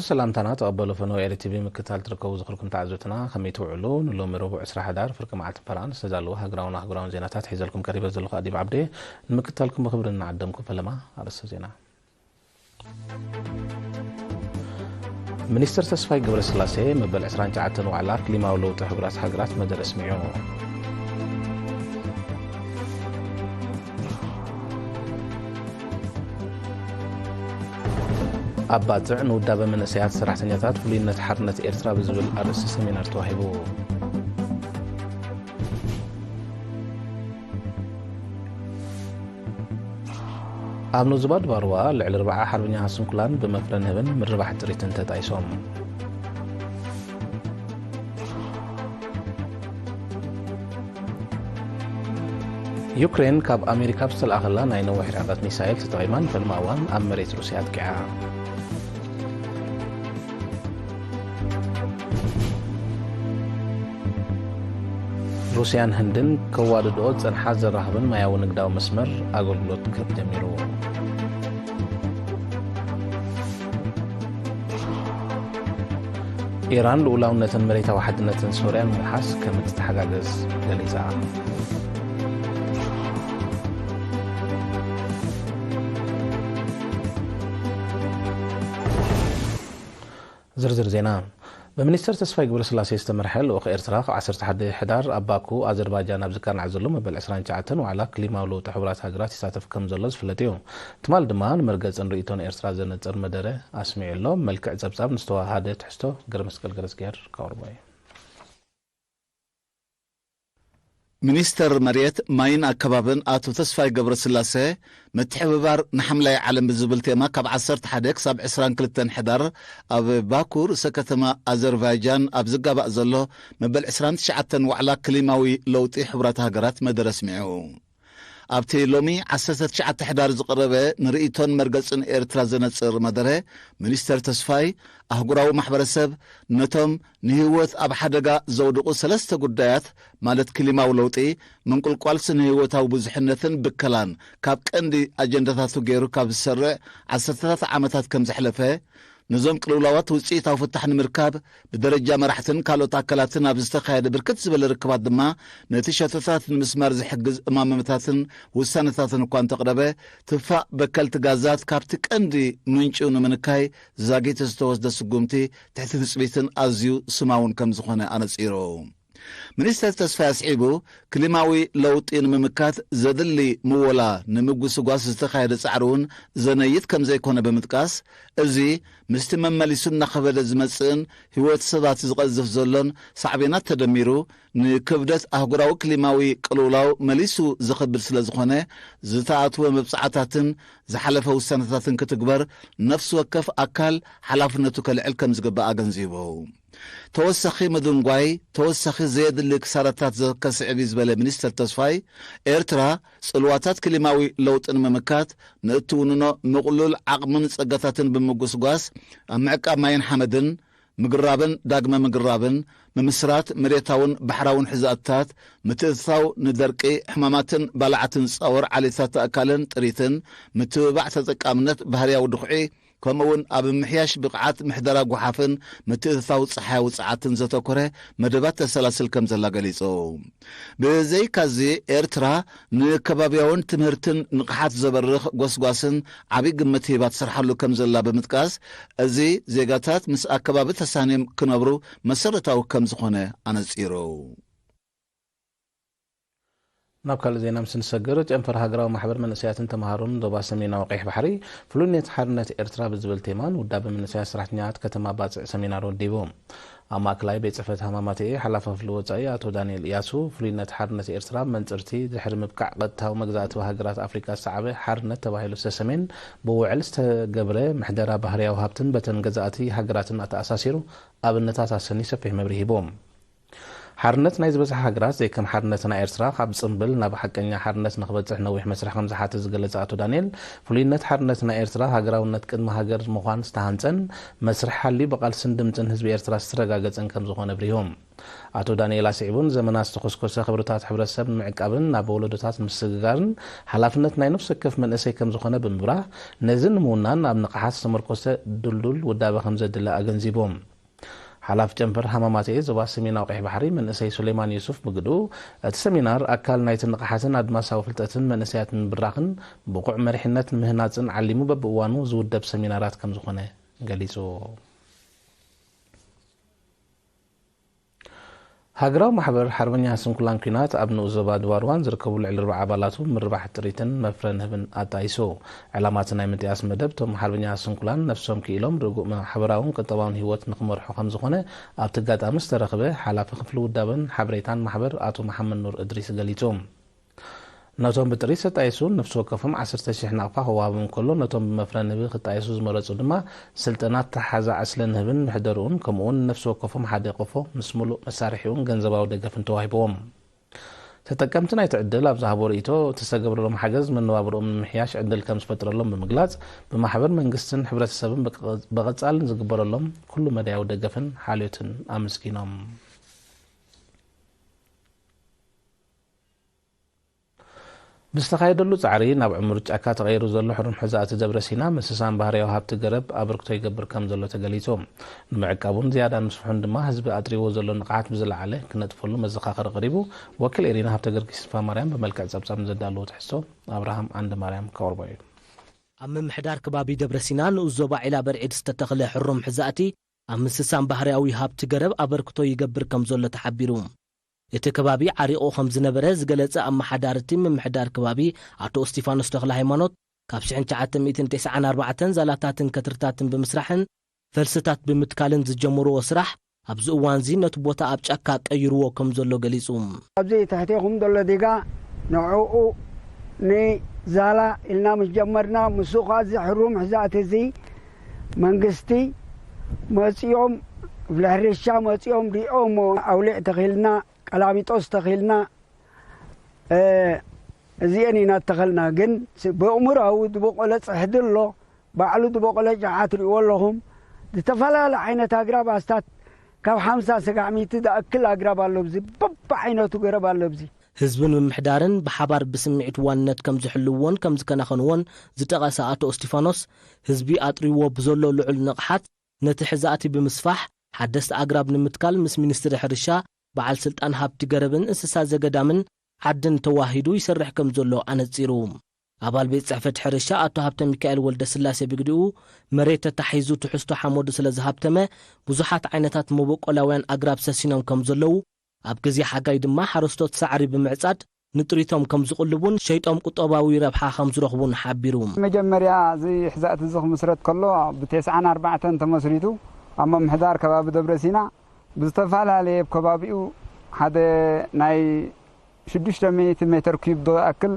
ሰላምታና ተቐበሉ። ፈነወ ኤሪ ቲቪ ምክታል ትርከቡ ዝኽርኩም ተዓዘብትና ከመይ ትውዕሉ? ንሎሚ ረቡዕ ዕስራ ሕዳር ፍርቂ መዓልቲ ፐራን ዝተዳለወ ሃገራውን ኣህጉራውን ዜናታት ሒዘልኩም ቀሪበ ዘለኹ ኣዲብ ዓብዴ። ንምክታልኩም ብኽብሪ እናዓደምኩ ፈለማ ኣርእስተ ዜና። ሚኒስትር ተስፋይ ገብረስላሴ መበል ዕስራን ትሽዓተን ዋዕላ ክሊማዊ ለውጢ ሕቡራት ሃገራት መደረ ኣስሚዑ። ኣብ ባጽዕ ንውዳበ መንእሰያት ሰራሕተኛታት ፍሉይነት ሓርነት ኤርትራ ብዝብል ኣርእስቲ ሰሚናር ተዋሂቡ። ኣብ ኖዝባድ ባርዋ ልዕሊ ኣርብዓ ሓርበኛ ስንኩላን ብመፍረ ንህብን ምርባሕ ጥሪትን ተጣይሶም። ዩክሬን ካብ ኣሜሪካ ብዝተለኣኸላ ናይ ነዊሕ ርሕቀት ሚሳይል ተጠቒማ ንፈልማ እዋን ኣብ መሬት ሩስያ ኣጥቂዓ። ሩስያን ህንድን ከዋድድኦ ዝጸንሓ ዘራኽብን ማያዊ ንግዳዊ መስመር ኣገልግሎት ክህብ ጀሚሩ። ኢራን ልኡላውነትን መሬታዊ ሓድነትን ሶርያ ንምውሓስ ከም እትተሓጋገዝ ገሊጻ። ዝርዝር ዜና። ብሚኒስተር ተስፋይ ገብረስላሴ ዝተመርሐ ልኡኽ ኤርትራ፣ ካብ ዓሰርተ ሓደ ሕዳር ኣብ ባኩ ኣዘርባጃን ኣብ ዝካናዕ ዘሎ መበል ዕስራን ትሽዓተን ዋዕላ ክሊማዊ ለውጢ ሕቡራት ሃገራት ይሳተፍ ከም ዘሎ ዝፍለጥ እዩ። ትማል ድማ ንመርገጽን ርእይቶን ኤርትራ ዘነጽር መደረ ኣስሚዑ ኣሎ። መልክዕ ጸብጻብ ንዝተዋሃደ ትሕዝቶ ገረመስቀል ገረዝግሄር ከቕርቦ እዩ። ሚኒስተር መሬት፣ ማይን ኣከባብን ኣቶ ተስፋይ ገብረስላሴ፣ ምትሕብባር ንሓምላይ ዓለም ብዝብል ቴማ ካብ ዓሰርተ ሓደ ክሳብ ዕስራን ክልተን ሕዳር ኣብ ባኩ ርእሰ ከተማ ኣዘርባይጃን ኣብ ዝጋባእ ዘሎ መበል ዕስራን ትሽዓተን ዋዕላ ክሊማዊ ለውጢ ሕቡራት ሃገራት መደረ ኣስሚዑ። ኣብቲ ሎሚ ዓሰርተ ትሽዓተ ሕዳር ዝቐረበ ንርእይቶን መርገጽን ኤርትራ ዘነጽር መደረ፣ ሚኒስተር ተስፋይ፣ ኣህጉራዊ ማሕበረሰብ ነቶም ንህይወት ኣብ ሓደጋ ዘውድቑ ሰለስተ ጉዳያት፣ ማለት ክሊማዊ ለውጢ፣ ምንቁልቋል ስነ-ህይወታዊ ብዙሕነትን ብከላን፣ ካብ ቀንዲ ኣጀንዳታቱ ገይሩ ካብ ዝሰርዕ ዓሰርተታት ዓመታት ከም ዘሕለፈ፣ ነዞም ቅልውላዋት ውጽኢታዊ ፍታሕ ንምርካብ ብደረጃ መራሕትን ካልኦት ኣካላትን ኣብ ዝተኻየደ ብርክት ዝበለ ርክባት ድማ ነቲ ሸቶታት ንምስማር ዝሕግዝ እማመታትን ውሳነታትን እኳ እንተቕረበ፣ ትፋእ በከልቲ ጋዛት ካብቲ ቀንዲ ምንጩ ንምንካይ ዛጊት ዝተወስደ ስጉምቲ ትሕቲ ትጽቢትን ኣዝዩ ስማውን ከም ዝኾነ ኣነጺሩ። ሚኒስተር ተስፋይ ኣስዒቡ፣ ክሊማዊ ለውጢ ንምምካት ዘድሊ ምወላ ንምጉስጓስ ዝተኻየደ ጻዕሪ እውን ዘነይት ከም ዘይኮነ ብምጥቃስ፣ እዚ ምስቲ መመሊሱ እናኸበደ ዝመጽእን ህይወት ሰባት ዝቐዝፍ ዘሎን ሳዕቤናት ተደሚሩ፣ ንክብደት ኣህጉራዊ ክሊማዊ ቅልውላው መሊሱ ዘኽብድ ስለ ዝኾነ፣ ዝተኣትወ መብጽዓታትን ዝሓለፈ ውሳነታትን ክትግበር ነፍሲ ወከፍ ኣካል ሓላፍነቱ ከልዕል ከም ዝግባእ ኣገንዚቡ። ተወሳኺ ምድንጓይ፣ ተወሳኺ ዘየድሊ ክሳራታት ዘ-፣ ከስዕብ እዩ ዝበለ ሚኒስተር ተስፋይ፣ ኤርትራ ጽልዋታት ክሊማዊ ለውጢ ንምምካት ንእትውንኖ ምቕሉል ዓቕምን ጸጋታትን ብምጉስጓስ፣ ኣብ ምዕቃብ ማይን ሓመድን፣ ምግራብን ዳግመ ምግራብን፣ ምምስራት መሬታውን ባሕራውን ሕዛእትታት፣ ምትእትታው ንደርቂ፣ ሕማማትን ባልዓትን ዝጻወር ዓሌታት ኣካልን ጥሪትን፣ ምትብባዕ ተጠቃምነት ባህርያዊ ድኹዒ፣ ከምኡ'ውን ኣብ ምምሕያሽ ብቕዓት ምሕደራ ጓሓፍን ምትእትታው ጸሓያዊ ጸዓትን ዘተኮረ መደባት ተሰላስል ከም ዘላ ገሊጹ። ብዘይካዚ፣ ኤርትራ ንከባብያውን ትምህርትን ንቕሓት ዘበርኽ ጎስጓስን ዓቢ ግምት ሂባ ትሰርሓሉ ከም ዘላ ብምጥቃስ፣ እዚ ዜጋታት ምስ ኣከባቢ ተሳንዮም ክነብሩ መሰረታዊ ከም ዝኾነ ኣነጺሩ። ናብ ካልእ ዜና ምስ ንሰግር፣ ጨንፈር ሃገራዊ ማሕበር መንእሰያትን ተምሃሮን ዞባ ሰሜናዊ ቀይሕ ባሕሪ፣ ፍሉይነት ሓርነት ኤርትራ ብዝብል ቴማ ንውዳበ መንእሰያት ሰራሕተኛታት ከተማ ባጽዕ ሰሚናር ወዲቡ። ኣብ ማእከላይ ቤት ጽሕፈት ሃማማተኤ ሓላፊ ክፍሊ ወጻኢ ኣቶ ዳንኤል እያሱ፣ ፍሉይነት ሓርነት ኤርትራ መንጽርቲ ድሕሪ ምብቃዕ ቀጥታዊ መግዛእቲ ሃገራት ኣፍሪቃ ዝሰዓበ ሓርነት ተባሂሉ ዝተሰሜን ብውዕል ዝተገብረ ምሕደራ ባህርያዊ ሃብትን በተን ገዛእቲ ሃገራትን ኣተኣሳሲሩ ኣብነታት ኣሰኒ ሰፊሕ መብርሂ ሂቡ። ሓርነት ናይ ዝበዝሓ ሃገራት ዘይከም ሓርነትና ኤርትራ ካብ ጽምብል ናብ ሓቀኛ ሓርነት ንክበጽሕ ነዊሕ መስርሕ ከም ዝሓትት ዝገለጸ ኣቶ ዳንኤል፣ ፍሉይነት ሓርነትና ኤርትራ ሃገራውነት ቅድሚ ሃገር ምዃን ዝተሃንጸን መስርሕ ሓልዩ ብቓልስን ድምጽን ህዝቢ ኤርትራ ዝተረጋገጸን ከም ዝኾነ ኣብሪሆም። ኣቶ ዳንኤል ኣስዒቡን ዘመናት ዝተኾስኮሰ ክብርታት ሕብረተሰብ ንምዕቃብን ናብ ወለዶታት ምስግጋርን ሓላፍነት ናይ ነፍሲ ወከፍ መንእሰይ ከም ዝኾነ ብምብራህ፣ ነዚ ንምውናን ኣብ ንቕሓት ዝተመርኮሰ ድልዱል ውዳበ ከም ዘድሊ ኣገንዚቦም። ሓላፊ ጨንፈር ሃማማተኤ ዞባ ሰሜናዊ ቀይሕ ባሕሪ መንእሰይ ሱሌማን ዩሱፍ ምግዱ፣ እቲ ሰሚናር ኣካል ናይቲ ንቕሓትን ኣድማሳዊ ፍልጠትን መንእሰያት ንምብራኽን ብቑዕ መሪሕነት ንምህናጽን ዓሊሙ በብእዋኑ ዝውደብ ሰሚናራት ከም ዝኾነ ገሊጹ። ሃገራዊ ማሕበር ሓርበኛ ስንኩላን ኲናት ኣብ ንኡስ ዞባ ድባርዋን ዝርከቡ ልዕሊ ርብዓ ኣባላቱ ምርባሕ ጥሪትን መፍረ ንህብን ኣጣይሱ። ዕላማ እቲ ናይ ምጥያስ መደብ፣ እቶም ሓርበኛ ስንኩላን ነፍሶም ክኢሎም ርጉእ ማሕበራውን ቁጠባውን ህይወት ንክመርሑ ከም ዝኾነ ኣብቲ ኣጋጣሚ ዝተረኽበ ሓላፊ ክፍሊ ውዳበን ሓበሬታን ማሕበር ኣቶ መሓመድ ኑር እድሪስ ገሊጹ። ነቶም ብጥሪት ዝተጣየሱ ነፍሲ ወከፎም ዓሰርተ ሺሕ ናቕፋ ክወሃቦም እንከሎ፣ ነቶም ብመፍረ ንህቢ ክጣየሱ ዝመረጹ ድማ ስልጠና ኣተሓሕዛ ዕስለ ንህብን ምሕደርኡን፣ ከምኡ'ውን ነፍሲ ወከፎም ሓደ ቆፎ ምስ ምሉእ መሳርሒኡን ገንዘባዊ ደገፍን ተዋሂብዎም። ተጠቀምቲ ናይቲ ዕድል ኣብ ዝሃቦ ርእይቶ፣ እቲ ዝተገብረሎም ሓገዝ መነባብርኦም ንምምሕያሽ ዕድል ከም ዝፈጥረሎም ብምግላጽ፣ ብማሕበር መንግስትን ሕብረተሰብን ብቀ-፣ ብቐጻልን ዝግበረሎም ኩሉ መዳያዊ ደገፍን ሓልዮትን ኣመስጊኖም። ብዝተኻየደሉ ጻዕሪ ናብ ዕሙር ጫካ ተቐይሩ ዘሎ ሕሩም ሕዛእቲ ደብረ ሲና ምስሳን ባህርያዊ ሃብቲ ገረብ ኣበርክቶ ይገብር ከም ዘሎ ተገሊጹ። ንምዕቃቡን ዝያዳ ምስፍሑን ድማ ህዝቢ ኣጥሪዎ ዘሎ ንቕሓት ብዝለዓለ ክነጥፈሉ መዘኻኸሪ ቀሪቡ። ወኪል ኤሪና ሃብተ ጊዮርጊስ ተስፋማርያም ብመልክዕ ጸብጻብ ንዘዳለዎ ትሕዝቶ ኣብርሃም ዓንደ ማርያም ከቕርቦ እዩ። ኣብ ምምሕዳር ከባቢ ደብረ ሲና ንኡስ ዞባ ዒላ በርዒድ ዝተተኽለ ሕሩም ሕዛእቲ ኣብ ምስሳን ባህርያዊ ሃብቲ ገረብ ኣበርክቶ ይገብር ከም ዘሎ ተሓቢሩ። እቲ ከባቢ ዓሪቑ ከም ዝነበረ ዝገለጸ ኣመሓዳሪ እቲ ምምሕዳር ከባቢ ኣቶ እስቲፋኖስ ተኽለ ሃይማኖት፣ ካብ ሽሕን ትሽዓተ ሚእትን ተስዓን ኣርባዕተን ዛላታትን ከትርታትን ብምስራሕን ፈልስታት ብምትካልን ዝጀመርዎ ስራሕ ኣብዚ እዋንዚ ነቲ ቦታ ኣብ ጫካ ቀይርዎ ከም ዘሎ ገሊጹ። ኣብዚ ትሕቴኹም ዘሎ ዲጋ ንዕኡ ንዛላ ኢልና ምስ ጀመርና፣ ምስኡ ኸዓ እዚ ሕሩም ሕዛእቲ እዚ መንግስቲ መጺኦም፣ ክፍሊ ሕርሻ መጺኦም ሪኦሞ፣ ኣውሊዕ ተኺልና፣ ቀላሚጦስ ተኺልና፣ እ፣ እዚኤን ኢና እተኸልና። ግን ስ-፣ ብእምራዊ ዝበቆለ ጽሕዲ ኣሎ፣ ባዕሉ ዝበቆለ ጨዓ ትሪእዎ ኣለኹም። ዝተፈላለ ዓይነት ኣግራብ ኣስታት ካብ ሓምሳ ስጋዕ ሚእቲ ዝኣክል ኣግራብ ኣሎ፣ ኣብዚ በብዓይነቱ ገረብ ኣሎ። ኣብዚ ህዝብን ምምሕዳርን ብሓባር ብስምዒት ዋንነት ከም ዝሕልውዎን ከም ዝከናኸንዎን ዝጠቐሰ ኣቶ እስቲፋኖስ፣ ህዝቢ ኣጥሪዎ ብዘሎ ልዑል ንቕሓት ነቲ ሕዛእቲ ብምስፋሕ ሓደስቲ ኣግራብ ንምትካል ምስ ሚኒስትሪ ሕርሻ፣ በዓል ስልጣን ሃብቲ ገረብን እንስሳ ዘገዳምን ዓድን ተዋሂዱ ይሰርሕ ከም ዘሎ ኣነጺሩ። ኣባል ቤት ጽሕፈት ሕርሻ ኣቶ ሃብተ ሚካኤል ወልደ ስላሴ ብግዲኡ፣ መሬት ተታሒዙ ትሕዝቶ ሓመዱ ስለ ዝሃብተመ፣ ብዙሓት ዓይነታት መበቆላውያን ኣግራብ ሰሲኖም ከም ዘለዉ፣ ኣብ ግዜ ሓጋይ ድማ ሓረስቶት ሳዕሪ ብምዕጻድ ንጥሪቶም ከም ዝቕልቡን ሸይጦም ቁጠባዊ ረብሓ ከም ዝረኽቡን ሓቢሩ። መጀመርያ እዚ ሕዛእቲ እዚ ክምስረት ከሎ ብተስዓን ኣርባዕተን ተመስሪቱ ኣብ ምምሕዳር ከባቢ ደብረ ሲና ብዝተፈላለየ ኣብ ከባቢኡ ሓደ ናይ ሽዱሽተ ሚእቲ ሜትር ኪዩብ ዝኣክል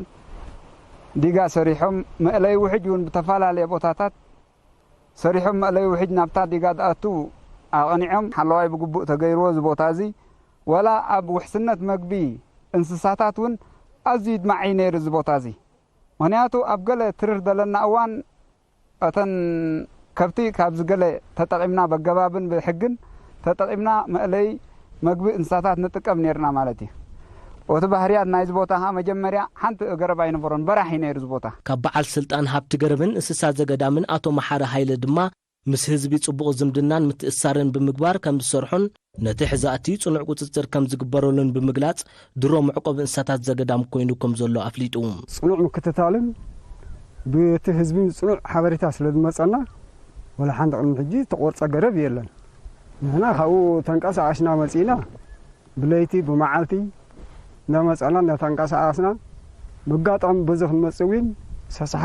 ዲጋ ሰሪሖም፣ መእለይ ውሕጅ እውን ብተፈላለየ ቦታታት ሰሪሖም፣ መእለይ ውሕጅ ናብታ ዲጋ ዝኣቱ ኣቕኒዖም፣ ሓለዋይ ብግቡእ ተገይርዎ እዚ ቦታ እዚ። ወላ ኣብ ውሕስነት መግቢ እንስሳታት እውን ኣዝዩ ይድማዕ እዩ ነይሩ እዚ ቦታ እዚ። ምኽንያቱ ኣብ ገለ ትርር ዘለና እዋን እተን ከብቲ ካብዚ ገለ ተጠቒምና በገባብን ብሕግን ተጠቒምና መእለይ መግቢ እንስሳታት ንጥቀም ነይርና ማለት እዩ። እቲ ባህርያት ናይዚ ቦታ ኸዓ መጀመርያ ሓንቲ ገረብ ኣይነበሮን፣ በራሕ እዩ ነይሩ እዚ ቦታ። ካብ በዓል ስልጣን ሃብቲ ገረብን እንስሳ ዘገዳምን ኣቶ መሓሪ ሃይለ ድማ ምስ ህዝቢ ጽቡቕ ዝምድናን ምትእስሳርን ብምግባር ከም ዝሰርሑን ነቲ ሕዛእቲ ጽኑዕ ቁጽጽር ከም ዝግበረሉን ብምግላጽ፣ ድሮ መዕቆቢ እንስሳታት ዘገዳም ኮይኑ ከም ዘሎ ኣፍሊጡ። ጽኑዕ ምክትታልን ብቲ ህዝቢ ጽኑዕ ሓበሬታ ስለ ዝመጸና፣ ወላ ሓንቲ ቅድሚ ሕጂ ዝተቆርጸ ገረብ የለን። ንሕና ካብኡ ተንቀሳቐስና መጺእና፣ ብለይቲ ብመዓልቲ እናመጸና እናተንቀሳቐስና፣ ብኣጋጣሚ በዚ ክንመጽእ እውን ሰስሓ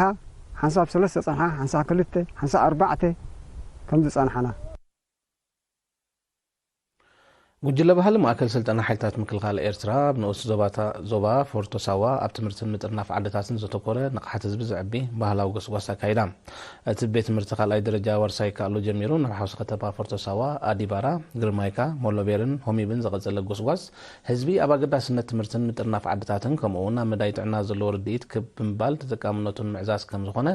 ሓንሳብ ሰለስተ ጸንሓ፣ ሓንሳብ ክልተ፣ ሓንሳብ ኣርባዕተ ከም ዝጸንሓና። ጉጅለ ባህሊ ማእከል ስልጠና ሓይልታት ምክልኻል ኤርትራ ኣብ ንኡስ ዞባታ-፣ ዞባ ፎርቶ ሳዋ ኣብ ትምህርትን ምጥርናፍ ዓድታትን ዘተኮረ ንቕሓት ህዝቢ ዘዕቢ ባህላዊ ጎስጓስ ኣካይዳ። እቲ ቤት ትምህርቲ ካልኣይ ደረጃ ዋርሳይ ከኣሎ ጀሚሩ ናብ ሓውሲ ከተማ ፎርቶ ሳዋ፣ ኣዲባራ፣ ግርማይካ፣ ሞሎቤርን ሆሚብን ዘቐጸለ ጎስጓስ ህዝቢ ኣብ ኣገዳስነት ትምህርትን ምጥርናፍ ዓድታትን ከምኡ እውን ኣብ መዳይ ጥዕና ዘለዎ ርድኢት ክብ ብምባል ተጠቃምነቱን ምዕዛዝ ከም ዝኾነ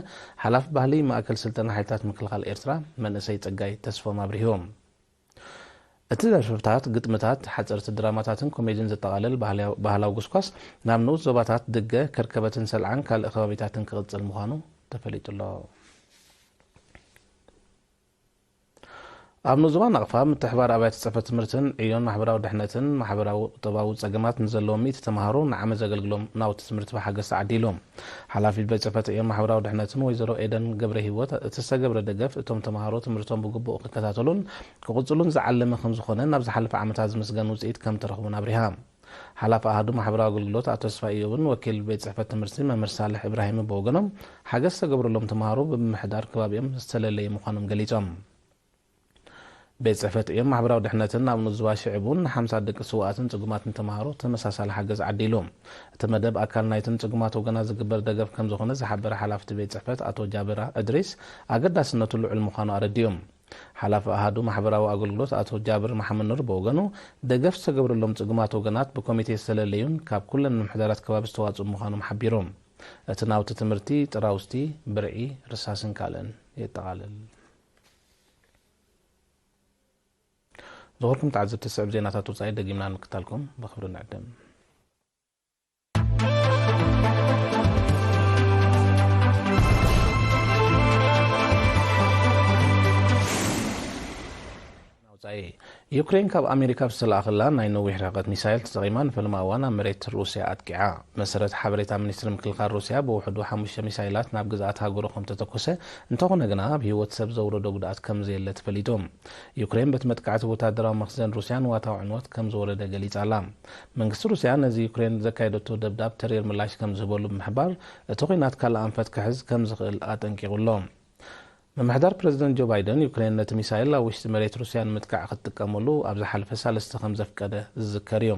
ሓላፊ ባህሊ ማእከል ስልጠና ሓይልታት ምክልኻል ኤርትራ መንእሰይ ጸጋይ ተስፎም ኣብሪሁ። እቲ ደርፍታት፣ ግጥምታት፣ ሓጸርቲ ድራማታትን ኮሜድን ዘጠቓልል ባህልያዊ-፣ ባህላዊ ጉስጓስ ናብ ንኡስ ዞባታት ድገ፣ ከርከበትን ሰልዓን ካልእ ከባቢታትን ክቕጽል ምዃኑ ተፈሊጡ ኣሎ። ኣብ ንኡስ ዞባ ናቕፋ ምትሕባር ኣብያተ ጽሕፈት ትምህርትን ዕዮን ማሕበራዊ ድሕነትን ማሕበራዊ ቁጠባዊ ጸገማት ንዘለዎም ሚእቲ ተምሃሮ ንዓመት ዘገልግሎም ናውቲ ትምህርቲ ብሓገዝ ተዓዲሉ። ሓላፊት ቤት ጽሕፈት ዕዮን ማሕበራዊ ድሕነትን ወይዘሮ ኤደን ገብረ ህይወት፣ እቲ ዝተገብረ ደገፍ እቶም ተምሃሮ ትምህርቶም ብግቡእ ክከታተሉን ክቕጽሉን ዝዓለመ ከም ዝኾነ ናብ ዝሓለፈ ዓመታት ዝምስገን ውጽኢት ከም ተረኽቡን ኣብሪሃ። ሓላፊ ኣሃዱ ማሕበራዊ ኣገልግሎት ኣቶ ተስፋ ኢዮብን ወኪል ቤት ጽሕፈት ትምህርቲ መምህር ሳልሕ እብራሂምን ብወገኖም፣ ሓገዝ ዝተገብረሎም ተምሃሮ ብምምሕዳር ከባቢኦም ዝተለለየ ምዃኖም ገሊጾም። ቤት ጽሕፈት ዕዮን ማሕበራዊ ድሕነትን ኣብ ንኡስ ዞባ ሽዕብ እውን ንሓምሳ ደቂ ስውኣትን ጽጉማትን ተምሃሮ ተመሳሳሊ ሓገዝ ዓዲሉ። እቲ መደብ ኣካል ናይትን ጽጉማት ወገናት ዝግበር ደገፍ ከም ዝኾነ ዝሓበረ ሓላፊ እቲ ቤት ጽሕፈት ኣቶ ጃብር እድሪስ፣ ኣገዳስነቱ ልዑል ምዃኑ ኣረዲኡ። ሓላፊ ኣሃዱ ማሕበራዊ ኣገልግሎት ኣቶ ጃብር መሓመድ ኑር ብወገኑ፣ ደገፍ ዝተገብረሎም ጽጉማት ወገናት ብኮሚቴ ዝተለለዩን ካብ ኩለን ምምሕዳራት ከባቢ ዝተዋጽኡ ምዃኖም ሓቢሩ። እቲ ናውቲ ትምህርቲ ጥራውዝቲ፣ ብርዒ፣ ርሳስን ካልእን የጠቓልል። ዝኸበርኩም ተዓዘብቲ፣ ዝስዕብ ዜናታት ወጻኢ ደጊምና ንምክታልኩም ብኽብሪ ንዕድም። ወጻኢ። ዩክሬን ካብ ኣሜሪካ ብዝተላኣኸላ ናይ ነዊሕ ርሕቀት ሚሳይል ተጠቒማ ንፈለማ እዋን ኣብ መሬት ሩስያ ኣጥቂዓ። መሰረት ሓበሬታ ሚኒስትሪ ምክልኻል ሩስያ ብውሕዱ ሓሙሽተ ሚሳይላት ናብ ግዝኣት ሃገሩ ከም ተተኮሰ፣ እንተኾነ ግና ኣብ ህይወት ሰብ ዘውረዶ ጉድኣት ከም ዘየለ ተፈሊጡ። ዩክሬን በቲ መጥቃዕቲ ወታደራዊ መኽዘን ሩስያ ንዋታዊ ዕንወት ከም ዝወረደ ገሊጻ ኣላ። መንግስቲ ሩስያ ነዚ ዩክሬን ዘካየደቶ ደብዳብ ተሪር ምላሽ ከም ዝህበሉ ብምሕባር፣ እቲ ኲናት ካልእ ኣንፈት ክሕዝ ከም ዝኽእል ኣጠንቂቑ ኣሎ። ምምሕዳር ፕረዚደንት ጆ ባይደን፣ ዩክሬን ነቲ ሚሳይል ኣብ ውሽጢ መሬት ሩስያ ንምጥቃዕ ክትጥቀመሉ ኣብ ዝሓለፈ ሳልስቲ ከም ዘፍቀደ ዝዝከር እዩ።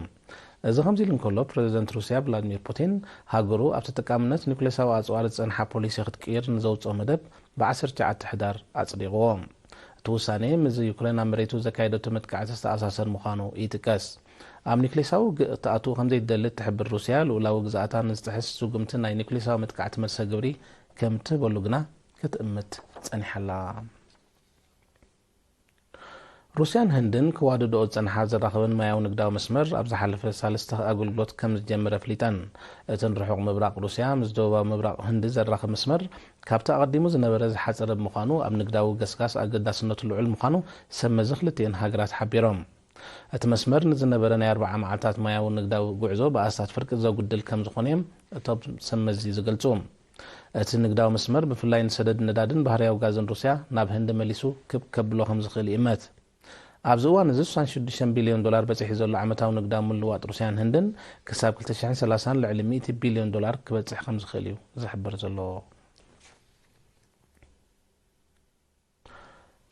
እዚ ከምዚ ኢሉ እንከሎ፣ ፕረዚደንት ሩስያ ቭላድሚር ፑቲን፣ ሃገሩ ኣብ ተጠቃምነት ኒውክሌሳዊ ኣጽዋር ዝጸንሓ ፖሊሲ ክትቅይር ንዘውጽኦ መደብ ብ ዓሰርተ ትሽዓተ ሕዳር ኣጽዲቕዎ። እቲ ውሳኔ፣ ምስ ዩክሬን ኣብ መሬቱ ዘካየደቶ መጥቃዕቲ ዝተኣሳሰር ምዃኑ ይጥቀስ። ኣብ ኒውክሌሳዊ ውግእ ክትኣቱ ከም ዘይትደሊ እትሕብር ሩስያ፣ ልኡላዊ ግዝኣታ ንዝጥሕስ ስጉምቲ ናይ ኒውክሌሳዊ መጥቃዕቲ መልሰ ግብሪ ከም ትህበሉ ግና ክትእምት ጸኒሓ ኣላ። ሩስያን ህንድን ክዋደድኦ ዝጸንሓ ዘራኽበን ማያዊ ንግዳዊ መስመር ኣብ ዝሓለፈ ሳልስቲ ኣገልግሎት ከም ዝጀመረ ኣፍሊጠን። እተን ርሑቕ ምብራቕ ሩስያ ምስ ደቡባዊ ምብራቕ ህንዲ ዘራኽብ መስመር፣ ካብቲ ኣቐዲሙ ዝነበረ ዝሓጸረ ብምዃኑ፣ ኣብ ንግዳዊ ገስጋስ ኣገዳስነቱ ልዑል ምዃኑ ሰብ መዚ ክልቲኤን ሃገራት ሓቢሮም። እቲ መስመር ንዝነበረ ናይ ኣርብዓ መዓልታት ማያዊ ንግዳዊ ጉዕዞ ብኣስታት ፍርቂ ዘጉድል ከም ዝኾነ እዮም እቶም ሰብ መዚ ዝገልጹ። እቲ ንግዳዊ መስመር ብፍላይ ንሰደድ ነዳድን ባህርያዊ ጋዝን ሩስያ ናብ ህንዲ መሊሱ ክብ ከብሎ ከም ዝኽእል ይእመት። ኣብዚ እዋን እዚ ስሳን ሽዱሽተ ቢልዮን ዶላር በጺሑ ዘሎ ዓመታዊ ንግዳዊ ምልዋጥ ሩስያን ህንድን ክሳብ ክልተ ሽሕን ሰላሳን ልዕሊ ሚእቲ ቢልዮን ዶላር ክበጽሕ ከም ዝኽእል እዩ ዝሕበር ዘሎ።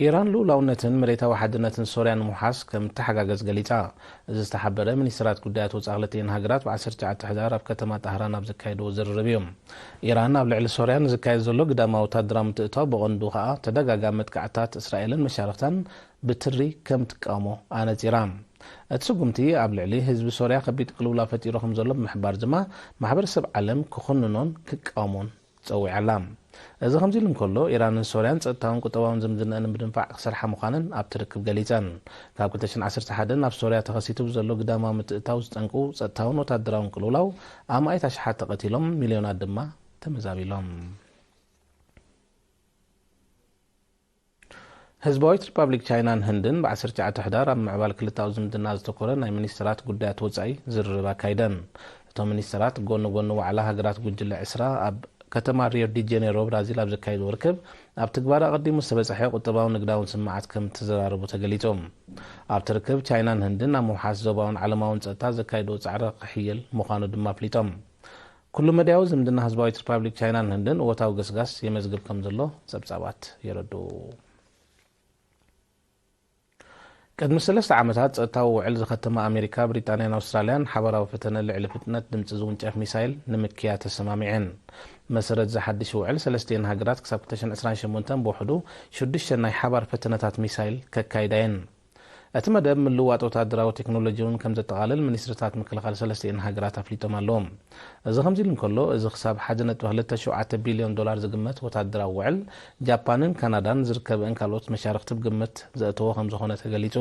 ኢራን ልኡላውነትን መሬታዊ ሓድነትን ሶርያ ንምውሓስ ከም እተሓጋገዝ ገሊጻ። እዚ ዝተሓበረ ሚኒስትራት ጉዳያት ወጻኢ ክልቲኤን ሃገራት ብ ዓሰርተ ትሽዓተ ሕዳር ኣብ ከተማ ጣህራን ኣብ ዘካየድዎ ዝርርብ እዩ። ኢራን ኣብ ልዕሊ ሶርያ ንዝካየድ ዘሎ ግዳማዊ ወታደራዊ ምትእትታው ብቐንዱ ከኣ ተደጋጋሚ መጥቃዕትታት እስራኤልን መሻርኽታን ብትሪ ከም ትቃወሞ ኣነጺራ። እቲ ስጉምቲ ኣብ ልዕሊ ህዝቢ ሶርያ ከቢድ ቅልውላው ፈጢሩ ከም ዘሎ ብምሕባር ድማ ማሕበረሰብ ዓለም ክኹንኖን ክቃወሞን ጸዊዓ ኣላ። እዚ ከምዚ ኢሉ እንከሎ፣ ኢራንን ሶርያን ጸጥታውን ቁጠባውን ዝምድናኣን ንምድንፋዕ ክሰርሓ ምዃነን ኣብቲ ርክብ ገሊጸን። ካብ ክልተ ሽሕን ዓሰርተ ሓደን ኣብ ሶርያ ተኸሲቱ ብዘሎ ግዳማዊ ምትእትታው ዝጠንቁ ጸጥታውን ወታደራውን ቅልውላው ኣማኢት ኣሽሓት ተቐቲሎም፣ ሚልዮናት ድማ ተመዛቢሎም። ህዝባዊት ሪፓብሊክ ቻይናን ህንድን ብ ዓሰርተ ትሽዓተ ሕዳር ኣብ ምዕባል ክልተኣዊ ዝምድና ዘተኮረ ናይ ሚኒስትራት ጉዳያት ወጻኢ ዝርርብ ኣካይደን። እቶም ሚኒስትራት ጎኒ ጎኒ ዋዕላ ሃገራት ጉጅለ ዕስራ ኣብ ከተማ ሪዮ ዲ ጀኔሮ ብራዚል ኣብ ዘካየድዎ ርክብ፣ ኣብ ትግባረ ኣቐዲሙ ዝተበጽሐ ቁጠባውን ንግዳውን ስምማዓት ከም እተዘራረቡ ተገሊጹ። ኣብቲ ርክብ ቻይናን ህንድን ኣብ ምውሓስ ዞባውን ዓለማውን ጸጥታ ዘካየድዎ ጻዕሪ ክሕይል ምዃኑ ድማ ኣፍሊጦም። ኩሉ መዳያዊ ዝምድና ህዝባዊት ሪፓብሊክ ቻይናን ህንድን እወታዊ ገስጋስ የመዝግብ ከም ዘሎ ጸብጻባት የረድኡ። ቅድሚ ሰለስተ ዓመታት ጸጥታዊ ውዕል ዝኸተማ ኣሜሪካ፣ ብሪጣንያን ኣውስትራልያን ሓባራዊ ፈተነ ልዕሊ ፍጥነት ድምጺ ዝውንጨፍ ሚሳይል ንምክያ ተሰማሚዐን። መሰረት እዚ ሓድሽ ውዕል፣ ሰለስቲኤን ሃገራት ክሳብ ክልተ ሽሕን ዕስራን ሸሞንተን ብውሕዱ ሽዱሽተ ናይ ሓባር ፈተነታት ሚሳይል ከካይዳ እየን። እቲ መደብ ምልውዋጥ ወታደራዊ ቴክኖሎጂ እውን ከም ዘጠቓልል ሚኒስትርታት ምክልኻል ሰለስቲኤን ሃገራት ኣፍሊጦም ኣለዉ። እዚ ከምዚ ኢሉ እንከሎ፣ እዚ ክሳብ ሓደ ነጥቢ ክልተ ሸውዓተ ቢልዮን ዶላር ዝግመት ወታደራዊ ውዕል፣ ጃፓንን ካናዳን ዝርከበእን ካልኦት መሻርኽቲ ብግምት ዘእተዎ ከም ዝኾነ ተገሊጹ።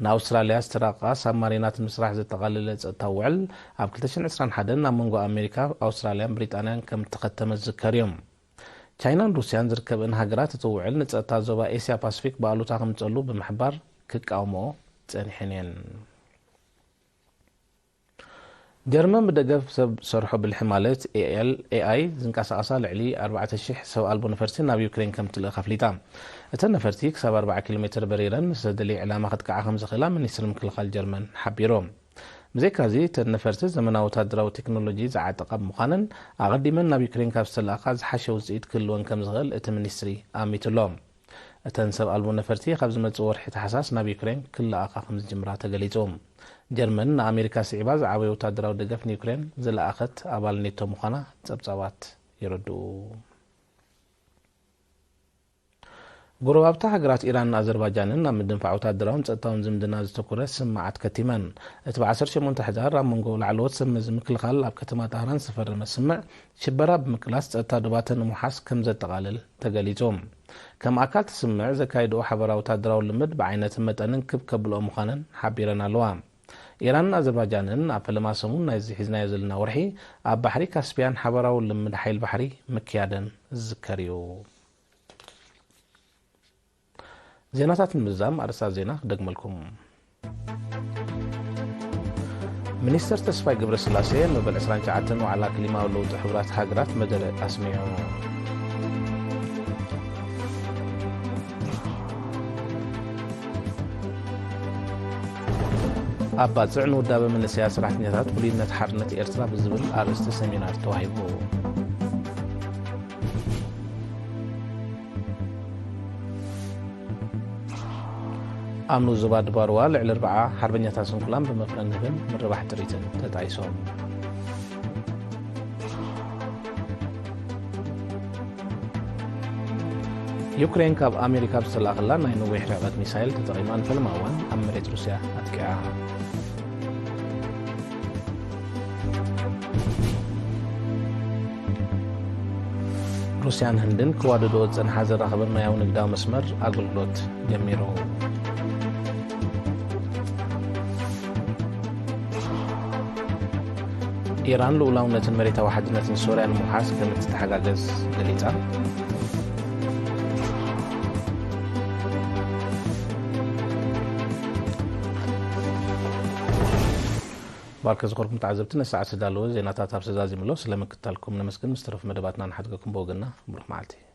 ንኣውስትራልያ ዝተራቐቓ ሳብማሪናት ምስራሕ ዘጠቓለለ ጸጥታዊ ውዕል፣ ኣብ ክልተ ሽሕን ዕስራን ሓደን ኣብ መንጎ ኣሜሪካ፣ ኣውስትራልያን ብሪጣንያን ከም እተኸተመ ዝዝከር እዩ። ቻይናን ሩስያን ዝርከበእን ሃገራት፣ እቲ ውዕል ንጸጥታ ዞባ ኤስያ ፓሲፊክ ብኣሉታ ከምጸሉ ብምሕባር ክቃወምኦ ጸኒሐን እየን። ጀርመን ብደገፍ ሰብ ሰርሖ ብልሒ ማለት ኤ ኣይ ዝንቀሳቐሳ ልዕሊ ኣርባዕተ ሽሕ ሰብ ኣልቦ ነፈርቲ ናብ ዩክሬን ከም ትልእኽ ኣፍሊጣ። እተን ነፈርቲ ክሳብ ኣርብዓ ኪሎ ሜትር በሪረን ዝተደልየ ዕላማ ክትክዓ ከም ዝኽእላ ሚኒስትሪ ምክልኻል ጀርመን ሓቢሩ። ብዘይካዚ፣ እተን ነፈርቲ ዘመናዊ ወታደራዊ ቴክኖሎጂ ዝዓጠቓ ብምዃነን፣ ኣቐዲመን ናብ ዩክሬን ካብ ዝተላእኻ ዝሓሸ ውጽኢት ክህልወን ከም ዝኽእል እቲ ሚኒስትሪ ኣሚቱ ኣሎ። እተን ሰብ ኣልቦ ነፈርቲ ካብ ዝመጽእ ወርሒ ታሕሳስ ናብ ዩክሬን ክለኣኻ ከም ዝጅምራ ተገሊጹ። ጀርመን ንኣሜሪካ ስዒባ ዝዓበየ ወታደራዊ ደገፍ ንዩክሬን ዝለኣኸት ኣባል ኔቶ ምዃና ጸብጻባት የረድኡ። ጎረባብታ ሃገራት ኢራንን ኣዘርባጃንን ኣብ ምድንፋዕ ወታደራውን ጸጥታውን ዝምድና ዘተኮረ ስምምዓት ከቲመን። እቲ ብ ዓሰርተ ሸሞንተ ሕዳር ኣብ መንጎ ላዕለዎት ሰብ መዚ ምክልኻል ኣብ ከተማ ጣህራን ዝተፈረመ ስምምዕ፣ ሽበራ ብምቅላስ ጸጥታ ዶባተን ንምውሓስ ከም ዘጠቓልል ተገሊጹ። ከም ኣካል እቲ ስምምዕ ዘካየድኦ ሓበራዊ ወታደራዊ ልምድ ብዓይነትን መጠንን ክብ ከብልኦ ምዃነን ሓቢረን ኣለዋ። ኢራንን ኣዘርባጃንን ኣብ ፈለማ ሰሙን ናይዚ ሒዝናዮ ዘለና ወርሒ ኣብ ባሕሪ ካስፒያን ሓበራዊ ልምድ ሓይሊ ባሕሪ ምክያደን ዝዝከር እዩ። ዜናታት ንምዝዛም ኣርእስታት ዜና ክደግመልኩም። ሚኒስተር ተስፋይ ገብረስላሴ መበል ዕስራን ትሽዓተን ዋዕላ ክሊማዊ ለውጢ ሕቡራት ሃገራት መደረ ኣስሚዑ። ኣብ ባጽዕ ንውዳበ መንእሰያት ሰራሕተኛታት ፍሉይነት ሓርነት ኤርትራ ብዝብል ኣርእስቲ ሰሚናር ተዋሂቡ። ኣብ ንኡስ ዞባ ድባርዋ ልዕሊ ኣርብዓ ሓርበኛታት ስንኩላን ብመፍረ ንህብን ምርባሕ ጥሪትን ተጣይሶም። ዩክሬን ካብ ኣሜሪካ ብዝተላእኸላ ናይ ነዊሕ ርሕቀት ሚሳይል ተጠቒማ ንፈለማ እዋን ኣብ መሬት ሩስያ ኣጥቂዓ። ሩስያን ህንድን ክዋደድኦ ዝጸንሓ ዘራኽበን ማያዊ ንግዳዊ መስመር ኣገልግሎት ጀሚሩ። ኢራን ልኡላውነትን መሬታዊ ሓድነትን ሶርያ ንምውሓስ ከም እትተሓጋገዝ ገሊጻ። ባርከ ዝኾርኩም ተዓዘብቲ፣ ነዚ ሰዓት ዝተዳለወ ዜናታት ኣብዚ ተዛዚሙ ኣሎ። ስለ ምክትታልኩም ነመስግን። ምስ ተረፉ መደባትና ንሓድገኩም ብወገንና ብሩኽ መዓልቲ።